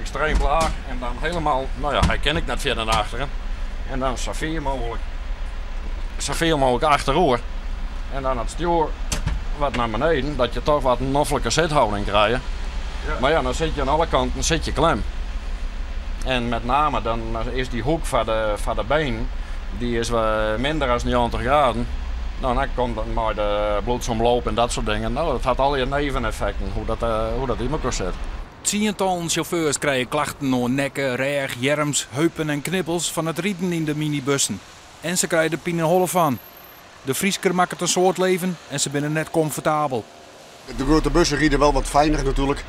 Ekstreem laag en dan helemaal, nou ja, hy kin ek net fierder nei achteren. En dan safier mooglik, safier mooglik achteroer. En dan it stjoer wat nei beneden, dat je toch wat in noflike sithouding krije. Mar ja, dan sit je oan alle kanten sit je klem. En met name dan is dy hoek foar de benen, dy is minder as 90 graden. Nou, dan komt dat mei de bloedsomloop en dat soart dingen. Nou, dat hat allegear neveneffekten, hoe dat yn elkoar sit. Tsientallen sjauffeurs krije klachten oan nekke, rêch, earms, heupen en knibbels fan it riden yn de minibussen. En se krije der pineholle fan. De Frysker makket in soad leven en se binne net komfortabel. De grutte bussen ride wol wat finer natuerlik.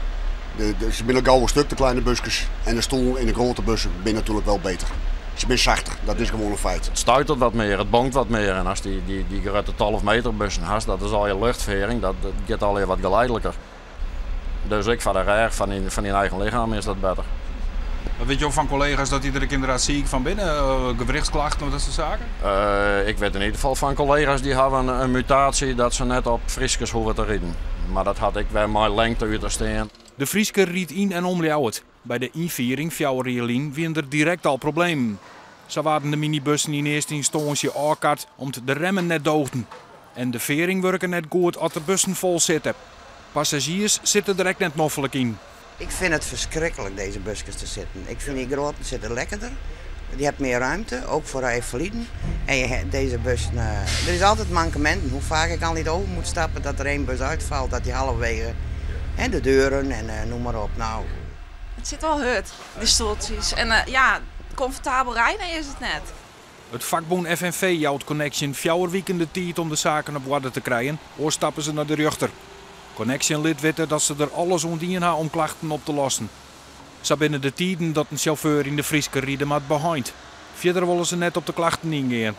Se binne gau in stik, de kleine buskes. En de stoel yn de grutte bussen binne natuerlik wol better. Se binne sachter, dat is gewoan in feit. It stuitert wat mear, it bonkt wat mear. En ast dy grutte 12 meter bussen hast, dat is allegear luchtfering, dat giet allegear wat geleideliker. Dus ek foar de rêch fan dyn eigen lichem is dat better. Wat witte jo fan kollega's dat dy der ek ynderdaad siik fan binne? Gewrichtsklachten of dat soart saken? Ik wit yn ieder gefal fan kollega's dy hawwe in mutaasje dat se net op Fryskers hoege te riden. Mar dat hat ek wer mei lengte út te stean. De Frysker rydt yn en om Ljouwert. By de ynfiering 4 jier lyn wiene der direkt al problemen. Sa waarden de minibussen yn earste ynstânsje ôfkard om't de remmen net doogden. En de fearing wurke net goed as de bussen fol sitte. Passazjiers sitte der ek net noflik yn. Ik vind het verschrikkelijk, deze busjes te zitten. Ik vind die grote zitten lekkerder. Die hebt meer ruimte, ook voor invaliden. En deze bussen, er is altijd mankementen. Hoe vaak ik al niet over moet stappen dat er één bus uitvalt, dat die halverwege en de deuren en noem maar op. Nou. It sit al hurd, dy stuoltsjes. En ja, komfortabel ride is it net. It fakbûn FNV jout Connexxion 4 wiken de tiid om de saken op oarder te krijen, oars stappe se nei de rjochter. Connexxion lit witte dat se der alles oan dien ha om klachten op te lossen. Sa binne de tiden dat in sjauffeur yn de Frysker ride moat beheind. Fierder wolle se net op de klachten yngean.